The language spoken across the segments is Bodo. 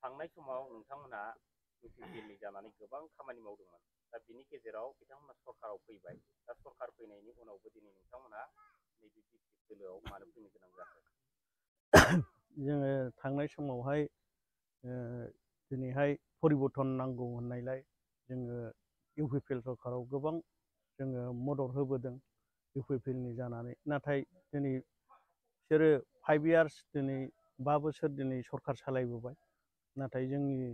थांनाय समाव नोंथांमोना इउपिपिएलनि जानानै गोबां खामानि मावदोंमोन। दा बिनि गेजेराव बिथांमोना सरकाराव फैबाय। दा सरकार फैनायनि उनावबो दिनै नोंथांमोना नैबे बिपिएफ दोलोआव मानो फैनो गोनां जाखो? जोङो थांनाय समावहाय दिनैहाय परिबर्तन नांगौ होननायलाय जोङो इउपिपिएल सरकाराव गोबां जोङो मदद होबोदों इउपिपिएलनि जानानै। नाथाय दिनै बिसोरो 5 इयार्स दिनै 5 बोसोर दिनै सरकार सालायबोबाय। नाथाय जोंनि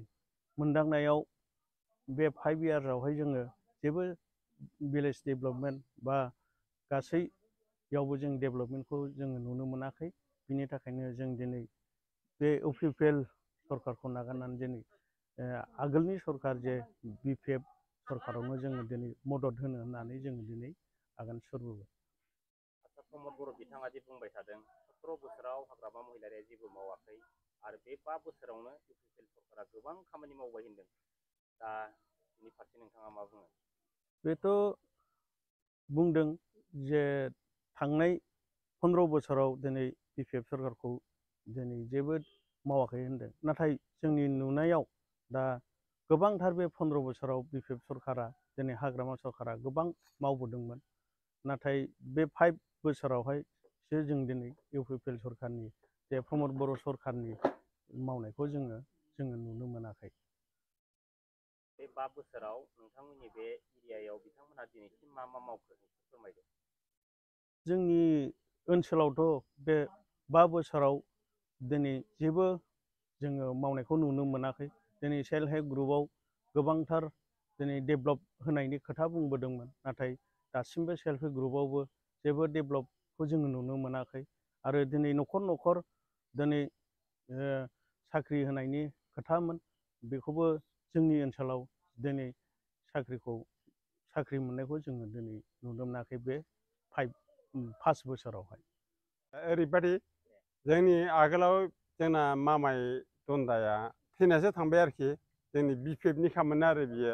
मोनदांनायाव बे 5 इयार्सआवहाय जोङो जेबो भिलेज डेभेलपमेन्ट बा गासैयावबो जों डेभेलपमेन्टखौ जोङो नुनो मोनाखै। बिनि थाखायनो जों दिनै बे इउपिपिएल सरकारखौ नागारनानै दिनै आगोलनि सरकार जे बिपिएफ सरकारावनो जोङो दिनै मदद होनो होननानै जोङो दिनै आगान सुरबोबाय। आच्चा, प्रमद बर' बिथाङा जे बुंबाय थादों 17 बोसोराव हाग्रामा महिलारिया जेबो मावाखै आरो बे 5 बोसोरावनो इउपिपिएल सरकारा गोबां खामानि मावबाय होनदों। दा बिनि फारसे नोंथाङा मा बुङो? बेथ' बुंदों जे थांनाय 15 बोसोराव दिनै बिपिएफ सरकारखौ दिनै जेबो मावाखै होनदों। नाथाय जोंनि नुनायाव दा गोबांथार बे 15 बोसोराव बिपिएफ सरकारा दिनै हाग्रामा सरकारा गोबां मावबोदोंमोन। नाथाय बे 5 बोसोरावहायसो जों दिनै इउपिपिएल सरकारनि जे प्रमद बर' सरकारनि मावनायखौ जोङो नुनो मोनाखै। बे 5 बोसोराव नोंथांमोननि बे एरियायाव बिथांमोना दिनैसिम मा मा मावखो फोरमायदो। जोंनि ओनसोलावथ' बे 5 बोसोराव दिनै जेबो जोङो मावनायखौ नुनो मोनाखै। दिनै सेल्फ हेल्प ग्रुपआव गोबांथार दिनै डेभेलप होनायनि खोथा बुंबोदोंमोन। नाथाय दासिमबो सेल्फ हेल्प ग्रुपआवबो जेबो डेभेलपखौ जोङो नुनो मोनाखै। आरो दिनै न'खर न'खर दिनै साख्रि होनायनि खोथामोन, बेखौबो जोंनि ओनसोलाव दिनै साख्रि मोननायखौ जोङो दिनै नुनो मोनाखै बे 5 बोसोरावहाय। ओरैबायदि जोंनि आगोलाव जोंना मामाय दन्दाया थैनासो थांबाय आरोखि। जोंनि बिपिएफनि खामोन आरो बियो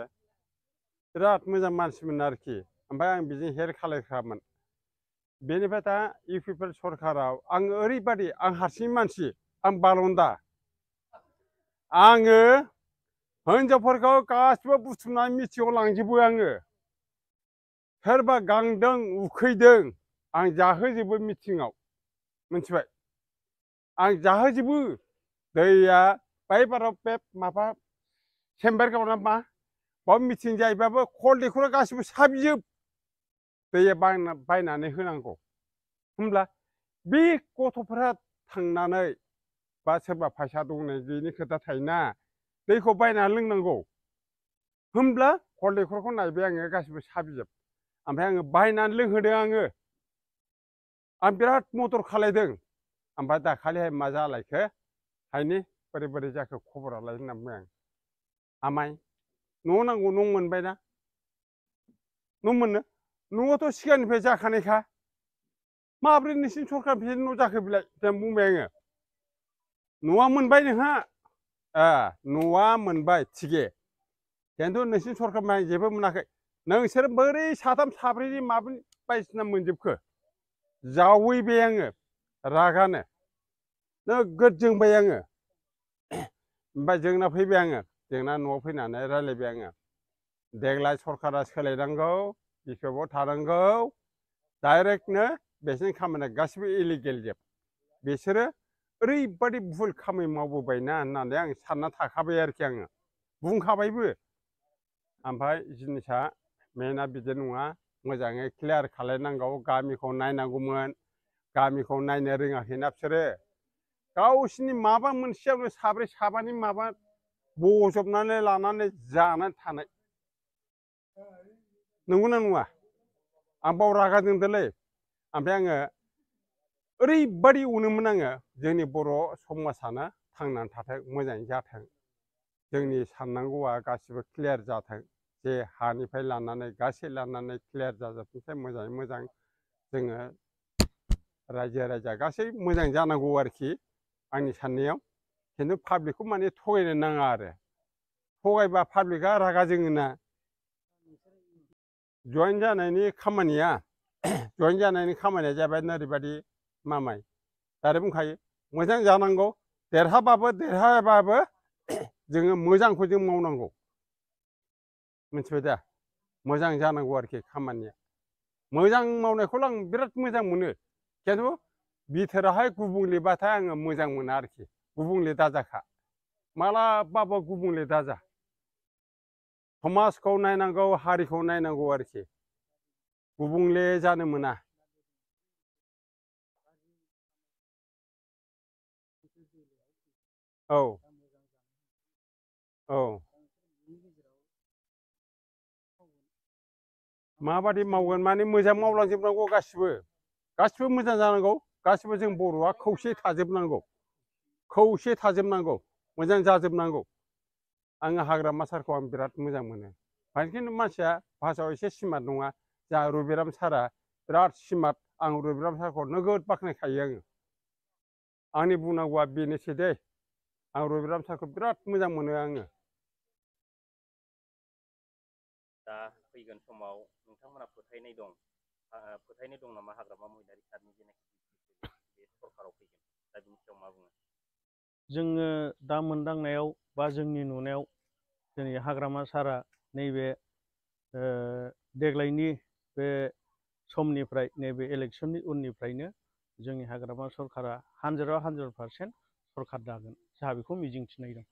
बिराद मोजां मानसिमोन आरोखि। ओमफ्राय आं बिजों हेल्प खालायग्रामोन। बेनिफ्राय दा इउपिपिएल सरकाराव आं ओरैबायदि, आं हारसिं मानसि, आं बालन्दा, आङो हिनजावफोरखौ गासिबो बुथुमनानै मिथिङाव लांजोबो आङो। सोरबा गांदों उखैदों आं जाहोजोबो मिथिङाव, मिथिबाय? आं जाहोजोबो। दैया बाय बाराव बे माबा सेम्बारगाव ना मा बाव मिथिं जायोबाबो खल दैखरा गासिबो साबिजोब। दैया बायनानै होनांगौ। होमब्ला बे गथ'फोरा थांनानै बा सोरबा फैसा दंनाय गैयिनि खोथा थायोना, दैखौ बायनानै लोंनांगौ। होमब्ला खल दैखरखौ नायबाय आङो गासिबो साबिजोब। ओमफ्राय आङो बायनानै लोंहोदों आङो। आं बिराद मदद खालायदों। ओमफ्राय दाखालिहाय मा जालायखो, हायनि बोरै बोरै जाखो खबरालाय होनना बुंबाय आं। आमाय न' नांगौ, न' मोनबायना? न' मोननो? न'आथ' सिगांनिफ्राय जाखानायखा। माब्रै नोंसिनि सरकारनिफ्राय न' जाखो बेलाय होनना बुंबाय आङो। न'आ मोनबाय नोंहा? न'आ मोनबाय थिगे, खिन्थु नोंसिनि सरकारनिफ्राय जेबो मोनाखै। नोंसोर बोरै साथाम साब्रैनि माब्रै बायदिसिना मोनजोबखो? जावैबाय आङो रागानो। नोगोद जोंबाय आङो। ओमफ्राय जोंना फैबाय आङो। जोंना न'आव फैनानै रायलायबाय आङो। देग्लाय सरकारा सोलायनांगौ, बिपिएफआव थानांगौ, डाइरेक्टनो बिसोरनि खामानिया गासिबो इलिगेल जोब। बिसोरो ओरैबादि भुल खामानि मावबोबायना होननानै आं सानना थाखाबाय आरोखि आङो, बुंखाबायबो। ओमफ्राय जिनिसा मेना बिदि नङा, मोजाङै क्लियार खालायनांगौ, गामिखौ नायनांगौमोन। गामिखौ नायनो रोङाखैना बिसोरो। गावसिनि माबा मोनसेयावनो साब्रै साबानि माबा बजबनानै लानानै जानानै थानाय। नंगौना नङा? आं बाव रागा जोंदोंलै। ओमफ्राय आङो ओरैबादि अनोमोन आङो, जोंनि बर' समाजानो थांनानै थाथों, मोजाङै जाथों, जोंनि साननांगौआ गासिबो क्लियार जाथों, जे हानिफ्राय लानानै गासै लानानै क्लियार जाजोबथोंसै, मोजाङै मोजां जोङो रायजो राजा गासै मोजां जानांगौ आरोखि आंनि साननायाव। खिन्थु पाब्लिकखौ माने थगायनो नाङा आरो। थगायबा पाब्लिकआ रागा जोङोना। जइन जानायनि खामानिया जाबाय ओरैबादि मामाय दारे बुंखायो, मोजां जानांगौ, देरहाबाबो देरहायाबाबो जोङो मोजांखौ जों मावनांगौ मिथिबाय दा मोजां जानांगौ आरोखि खामानिया मोजां मावनायखौल' आं बिराद मोजां मोनो खिन्थु बिथोरावहाय गुबुंलेबाथाय आङो मोजां मोना आरोखि गुबुंले दाजाखा मालाबाबो गुबुंले दाजा समाजखौ नायनांगौ हारिखौ नायनांगौ आरोखि गुबुंले जानो मोना औ औ माबादि मावगोन माने मोजां मावलांजोबनांगौ गासिबो मोजां जानांगौ गासिबो जों बर'आ खौसे थाजोबनांगौ मोजां जाजोबनांगौ आङो हाग्रामा सारखौ आं बिराद मोजां मोनो खिन्थु मानसिया भाषायाव एसे स्मार्ट नङा जोंहा रबिराम सारा बिराद स्मार्ट आं रबिराम सारखौ नोगोद बाख्नायखायो आङो आंनि बुंनांगौआ बेनोसै दे आं रबिराम सारखौ बिराद मोजां मोनो आङो दा फैगोन समाव नोंथांमोना फोथायनाय दं नामा हाग्रामा महिलारि सारनि जेनाखि बे सरकाराव फैगोन दा बिनि सायाव मा बुङो जोङो दा मोनदांनायाव बा जोंनि नुनायाव जोंनि हाग्रामा सारा नैबे देग्लायनि बे समनिफ्राय नैबे इलेक्सननि उननिफ्रायनो जोंनि हाग्रामा सरकारा 100% सरकार जागोन जोंहा बेखौ मिजिंथिनाय दं